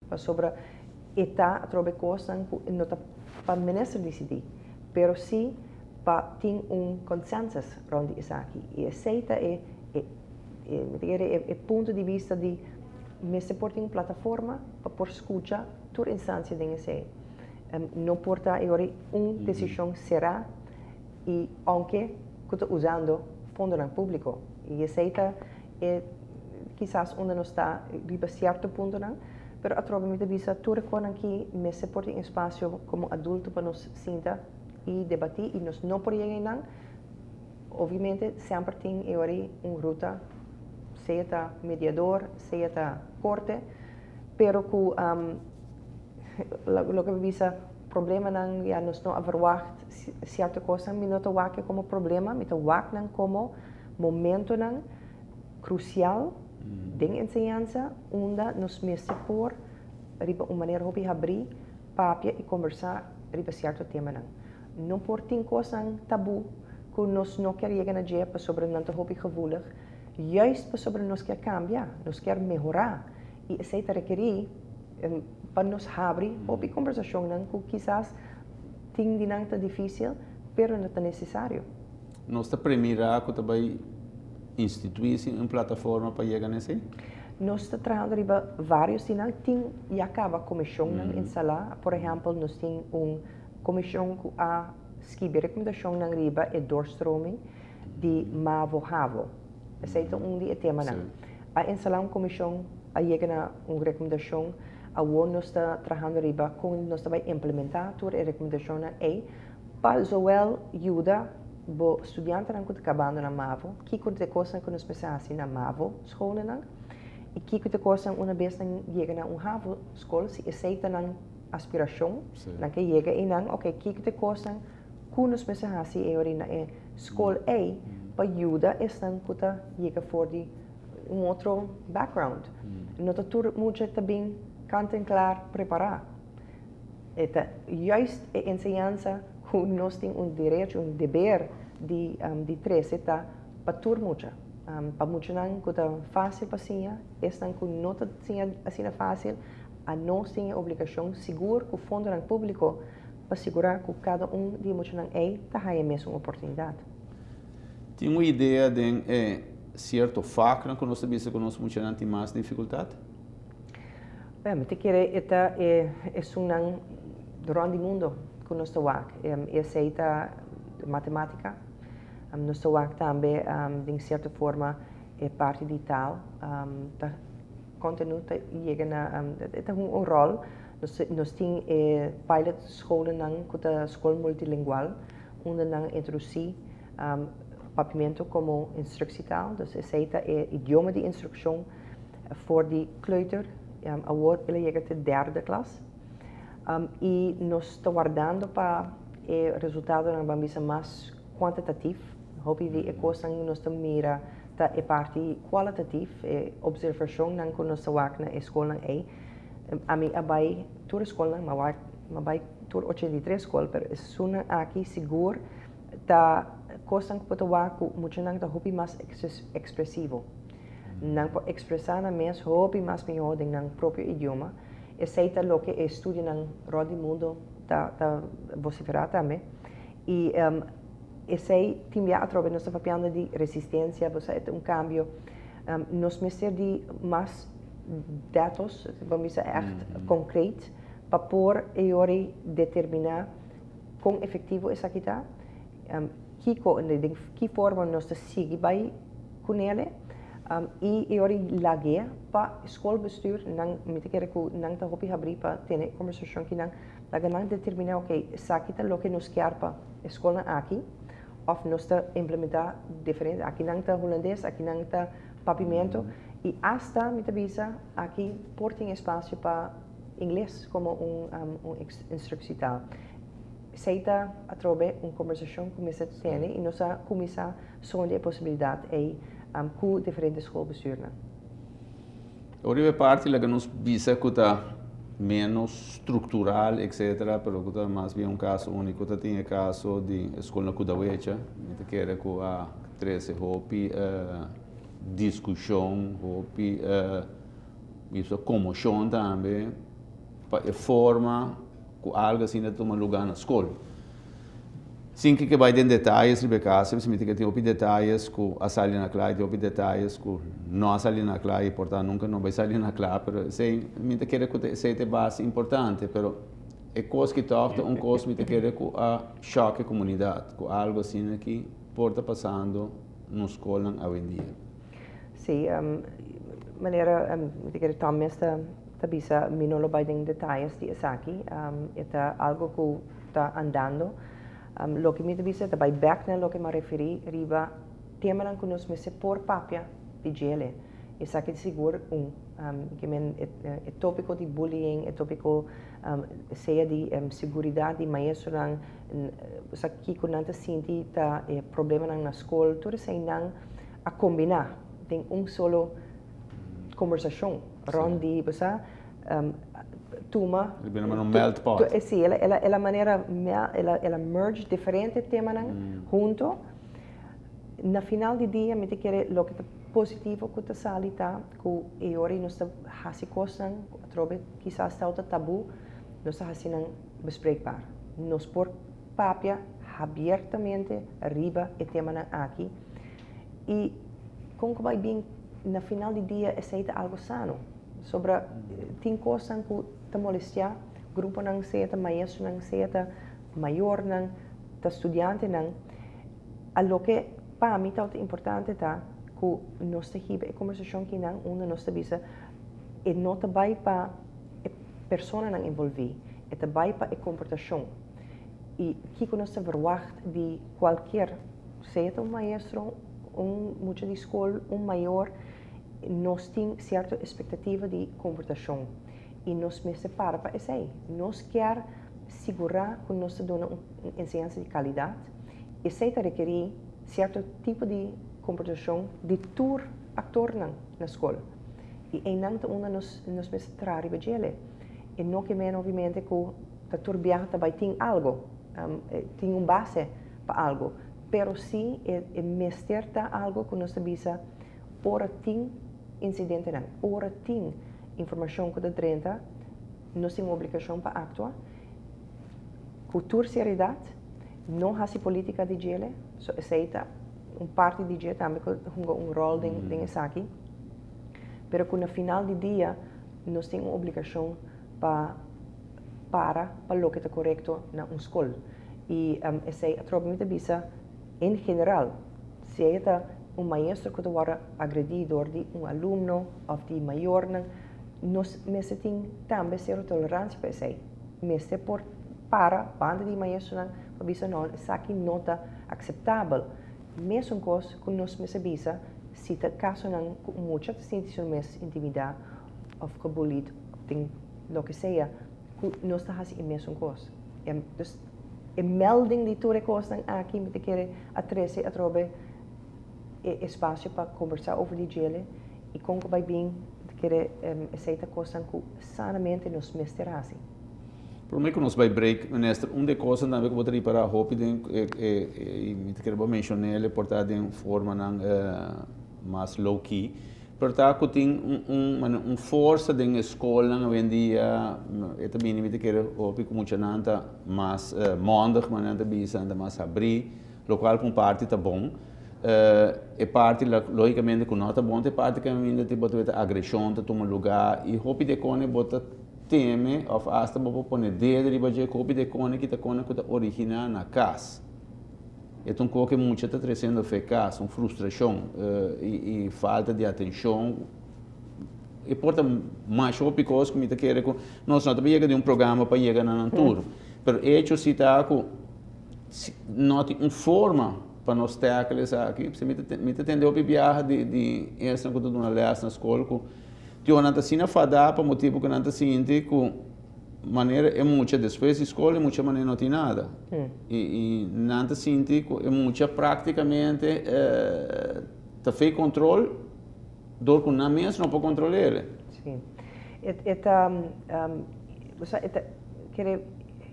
Pasobra e ta atrobe kosnan ku no ta pa minister disidí, pero sí pa tin un consensus rond di esaki. I esei ta e e e mi ta kere e e punto di bista di mester por tin un plataforma pa por skucha tur instansia den esei. No por ta e ora un desishon será i ounke ku ta usando fondonan públiko. I esei ta e kisas unda nos ta riba sierto puntonan, pero atrobe mi ta bisa tur e konan ki mester por tin espasio komo adulto pa nos sinta i debatí i nos no por yega einan. Obviamente semper tin e ora ei un ruta, sea ta mediador, sea ta korte, pero ku loke mi bisa problemanan ya nos no a verwacht sierto kosnan, mi no ta wak e komo problema, mi ta wak nan komo momentonan krusial den enseñansa unda nos mester por riba un manera hopi habrí papia i kombersá riba sierto temanan. No por tin kosnan tabú ku nos no kier yega na dje pasobra nan ta hopi gevoelig, juist pasobra nos kier kambia, nos kier mehorá i esei ta rekerí pa nos habri hopi kombersashonnan ku kisas tin di nan ta difísil pero no ta nesesario. Nos ta premirá ku ta bai instituí sin un plataforma pa yega na esei? Nos ta trahando riba vários di nan. Tin ya kaba komishonnan instalá. Por ehèmpel, nos tin un komishon ku a skibi rekomendashonnan riba e doorstroming di Mavo-Havo. Esei ta un di e temanan. A instalá un komishon, a yega na un rekomendashon. Awor nos ta trahando riba kon nos ta bai implementá tur e rekomendashonnan ei. Pa zowel yuda bo studiantenan ku ta kabando na mavo, kiko ta e kosnan ku nos mester hasi na mavo scholennan i kiko ta e kosnan una bes nan yega na un havo skol, si esei ta nan aspirashon, nan ke yega einan, oke, kiko ta e kosnan ku nos mester hasi e ora na e skol ei pa yuda esnan ku ta yega for di un otro background. No ta tur mucha ta bin kant en klar prepará. E ta juist e enseñansa ku nos tin un derecho, un deber di di trese ta pa tur mucha. Pa muchanan ku ta fásil pa siña, esnan ku no ta siña asina fásil, anos tin e obligashon sigur ku fondonan públiko pa sigurá ku kada un di e muchanan ei ta haña e mesun oportunidat. Tin un idea den e sierto vaknan ku nos ta bisa ku nos muchanan tin mas difikultat? Mi ta kere e ta e esunnan rond di mundo ku nos ta wak. Esei ta matematika. Nos ta wak tambe den sierto forma e parti di taal. Ta kontenu ta yega na e ta hunga un ròl. Nos tin e pilot scholennan ku ta skol multilingual unda nan introdusí papiamentu komo instruksietaal. Dus esei ta e idioma di instrukshon. For di kleuter, awor el a yega te derde klas. I nos ta wardando pa e resultadonan ban bisa mas kuantitatief. Hopi di e kosnan nos ta mira ta e parti kualitatief, e observashonnan ku nos ta wak na e skolnan ei. Ami a bai tur e skolnan, mi a wak, mi a bai tur 83 skol, pero esunnan aki sigur ta kosnan ku bo ta wak ku muchanan ta hopi mas ekspresivo. Nan por ekspresá nan mes hopi mas mihó den nan propio idioma. Esei ta loke e estudionan rònt di mundu ta ta vosiferá tambe. I esei tin bia atrobe nos ta papiando di resistensia, bo sa e ta un kambio. Nos mester di mas datos, bo bisa ègt konkret, pa por e yori determiná kon efektivo esaki ta. Kiko, den ki forma nos ta sigui bai kunele i e ora lag'é pa schoolbestuur nan mi ta kere ku nan ta hopi habrí pa tene e kombersashon ki nan laga nan determiná ok esaki ta loke nos kier pa e skolnan aki òf nos ta implementá diferente aki nan ta hulandes aki nan ta papiamentu i asta mi ta bisa aki por tin espasio pa ingles komo un instruksietaal. Esei ta atrobe un kombersashon ku mester tene i nos a kuminsá sonde e posibilidat ei ku diferente schoolbestuurnan. Ora e parti laga nos bisa ku ta ménos struktural etcetera pero ku ta mas bien un kaso úniko ta tin e kaso di e skolnan Kudawecha. Mi ta kere ku a trese hopi diskushon, hopi bisa komoshon tambe. pa e forma ku algu asina ta tuma lugá na skol. Sin ke ke bai den detayes riba e kaso, mi sinti ke tin hopi detayes ku a sali na kla i tin hopi detayes ku no a sali na kla i por ta nunka no bai sali na kla, pero esei mi ta kere ku ta esei ta e base importante, pero e kos ki tòg ta un kos mi ta kere ku a shòk e komunidat, ku algu asina ki por ta pasando nos skolnan awendia. Sí, manera mi ta kere Tom mes ta ta bisa mi no lo bai den detayes di esaki, e ta algo ku ta andando. Loke mi ta bisa ta bai bek na loke mi a referí riba temanan ku nos mester por papia di djele. Esaki ta sigur un. Ke men e topiko di bullying, e topiko sea di seguridat di maestronan, sa kiko nan ta sinti ta e problemanan na skol, tur eseinan a kombiná den un solo kombersashon rònt di bo sa tuma. El bira manera un melt pot. Sí, el a manera el a merge diferente temanan hunto. Na final di dia mi ta kere loke ta positivo ku ta sali ta ku e ora nos ta hasi kosnan ku atrobe kisas tabata tabú, nos ta hasi nan bespreekbaar. Nos por papia habiertamente riba e temanan aki i kon ku bai bin na final di dia esei ta algo sano. Sobra tin kosnan ku ta molestiá gruponan, sea ta maestronan, sea ta mayornan, ta studiantenan. A loke pa mi tabata importante ta ku nos ta hiba e kombersashon kinan unda nos ta bisa e no ta bai pa e personanan envolví, e ta bai pa e komportashon. I kiko nos ta verwagt di kualkier, sea ta un maestro, un mucha di skol, un mayor, nos tin sierto espektativa di komportashon i nos mester para pa esei. Nos kier sigurá ku nos ta duna un enseñansa di kalidat. Esei ta rekerí sierto tipo di komportashon di tur aktornan na skol. I einan ta unda nos nos mester traha riba djele. E no ke men obviamente ku ta tur biaha ta bai tin algo, tin un base pa algo, pero si e mester ta algo ku nos ta bisa ora tin insidentenan, ora tin informashon ku ta drenta, nos tin un obligashon pa aktua ku tur seriedat, no hasi politika di djele, so esei ta un parti di dje tambe ku hunga un ròl den esaki, pero ku na final di dia nos tin un obligashon pa para pa loke ta korekto na un skol. I esei atrobe mi ta bisa en general, si e ta un maestro ku ta wòrdu agredí dor di un alumno òf di mayornan, nos mester tin tambe sero toleransia pa esei. Mester por para banda di maestronan pa bisa no, esaki no ta akseptabel. Mesun kos ku nos mester bisa si ta kasonan ku un mucha ta sinti su mes intimidá òf gebullied òf tin loke sea, ku nos ta hasi e mesun kos. Dus e melding di tur e kosnan aki mi ta kere a trese atrobe e espasio pa kombersá over di djele i kon ku bai bin mi ta kere esei ta kosnan ku sanamente nos mester hasi. Prome ku nos bai break, Minister, un di e kosnan tambe ku bo ta ripará hopi den i mi ta kere bo menshon'é el por ta den formanan mas low key, pero ta ku tin un un un forsa den e skolnan awendia, e ta bini mi ta kere hopi ku muchanan ta mas mondig, manera nan ta bisa, nan ta mas habrí, lokual ku un parti ta bon. E parti logicamente ku no ta bon ta e parti kaminda ti bo ta weta agreshon ta tuma lugá i hopi di e kone bo ta teme òf asta bo por pone dedo riba dje ku hopi di e kone ki ta kone ku ta originá na kas. E ta un kos ku e mucha ta tresiendo fe kas, un frustrashon i falta di atenshon. E por ta masha hopi kos ku mi ta kere ku nos no ta por yega di un programa pa yega na nan tur. Pero echo si ta ku no tin un forma pa nos tackle esaki. Mi ta tende hopi biaha di esnan ku ta duna lès na skol ku Tio nan ta asina fadá pa motibu ku nan ta sinti ku manera e mucha despues di skol e mucha manera no tin nada. I i nan ta sinti ku e mucha praktikamente ta fei kontrol dor ku nan mes no por kontrol'é. Sí. E e ta bo sa e ta kere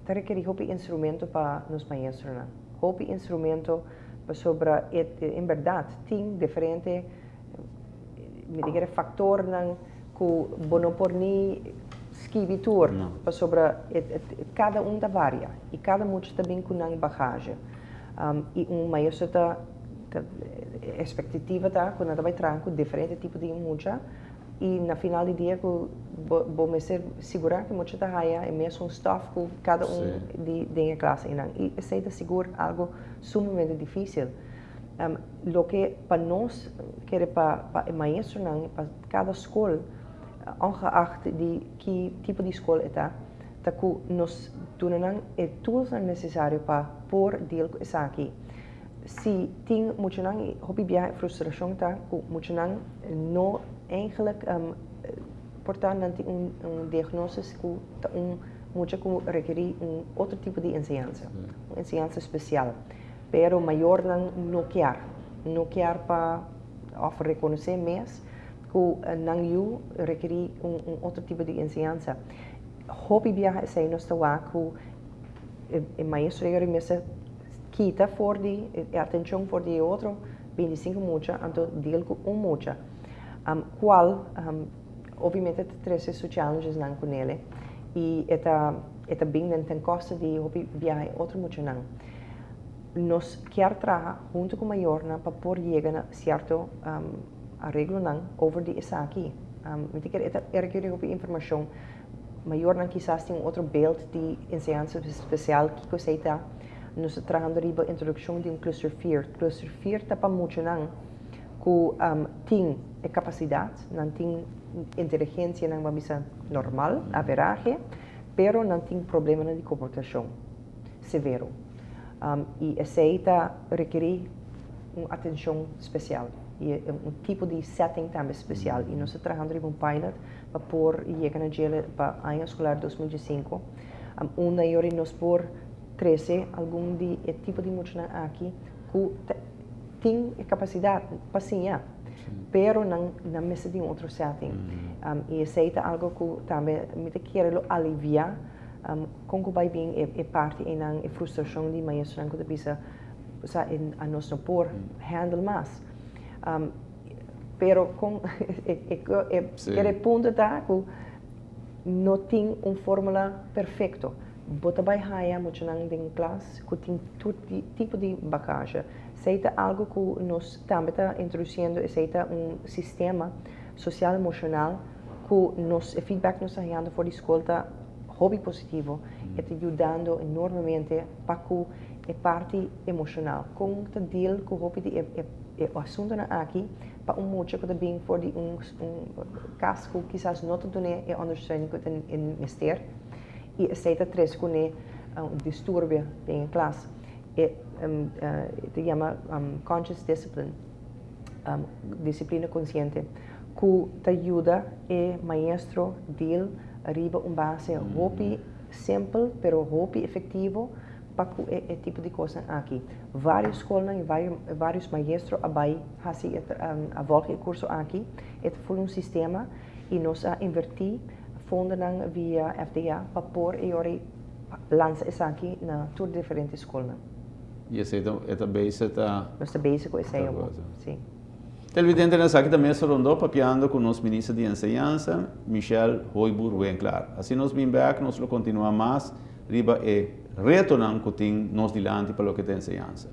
ta rekerí hopi instrumento pa nos maestronan. Hopi instrumento pasobra e en bèrdat tin diferente. Mi ta kere factornan cu bo no por ni skibi tur, pasobra kada un ta varia i kada mucha ta bin ku nan bagahe. I un maestro ta ekspektativa ta ku nan ta bai traha ku diferente tipo di mucha i na final di dia ku bo mester sigurá ku e mucha ta haya e mesun stòf ku kada un di den e klas einan. I esei ta sigur algu sumamente difísil. Loke pa nos kere pa e maestronan, pa kada skol, ongeacht di ki tipo di skol e ta, ta ku nos duna nan e toolsnan nesesario pa por deal ku esaki. Si tin muchanan, i hopi biaha e frustrashon ta ku muchanan no eigenlijk por ta nan tin un diagnosis ku ta un mucha ku rekerí un otro tipo di enseñansa, un enseñansa spesial. Pero mayornan no kier, no kier pa òf rekonosé mes ku nan yu rekerí un otro tipo di enseñansa. Hopi biaha esei nos ta wak ku e maestro yori mester kita for di e atenshon for di e otro 25 mucha anto deal ku un mucha, kual obviamente ta trese su challengesnan ku nele i e ta e ta bin den ten koste di hopi biaha e otro muchanan. Nos kier traha huntu ku mayornan pa por yega na sierto areglonan over di esaki. Mi ta kere e ta rekerí hopi informashon. Mayornan kisas tin un otro beeld di enseñansa spesial kiko esei ta. Nos ta trahando riba introdukshon di un cluster vier. Cluster vier ta pa muchanan ku tin e kapasidat, nan tin inteligensia nan bo a bisa normal, averahe, pero nan tin problemanan di komportashon severo. I esei ta rekerí un atenshon spesial i un tipo di setting tambe spesial. I nos ta trahando riba un pilot pa por yega na djele pa aña eskolar 2015, unda yori nos por trese algun di e tipo di muchanan aki ku ta tin e kapasidat pa siña, pero nan nan mester di un otro setting. I esei ta algo ku tambe mi ta kere lo aliviá kon ku bai bin e parti einan, e frustrashon di maestronan ku ta bisa sa anos no por handle mas. Pero kon e punto ta ku no tin un fórmula perfekto. Bo ta bai haya muchanan den klas ku tin tur tipo di bagahe. Esei ta algu ku nos tambe ta introdusiendo, esei ta un sistema sosial emoshonal ku nos e feedback nos ta hayando for di skol ta hopi positivo. E ta yudando enormemente pa ku e parti emoshonal. Kon ta deal ku hopi di e asuntunan aki pa un mucha ku ta bin for di un kas ku kisas no ta dun'é e ondersteuning ku e mester i esei ta trese kuné un disturbio den e klas. E ta yama conscious discipline, disiplina konsiente, ku ta yuda e maestro deal riba un base hopi simpel pero hopi efektivo pa ku e tipo di kosnan aki. Vários skolnan i vários maestro a bai hasi a volg e kurso aki. E ta full un sistema i nos a invertí fondonan via FDA pa por e ora lansa esaki na tur diferente skolnan. I esei ta e ta bezig ta. Nos ta bezig ku esei awor, si. Televidentenan esaki ta mesa rondó papiando ku nos Minister di Enseñansa, Michelle Hooyboer-Winklaar. Asina nos bin bek nos lo kontinuá mas riba e retonan ku tin nos dilanti pa loke ta enseñansa.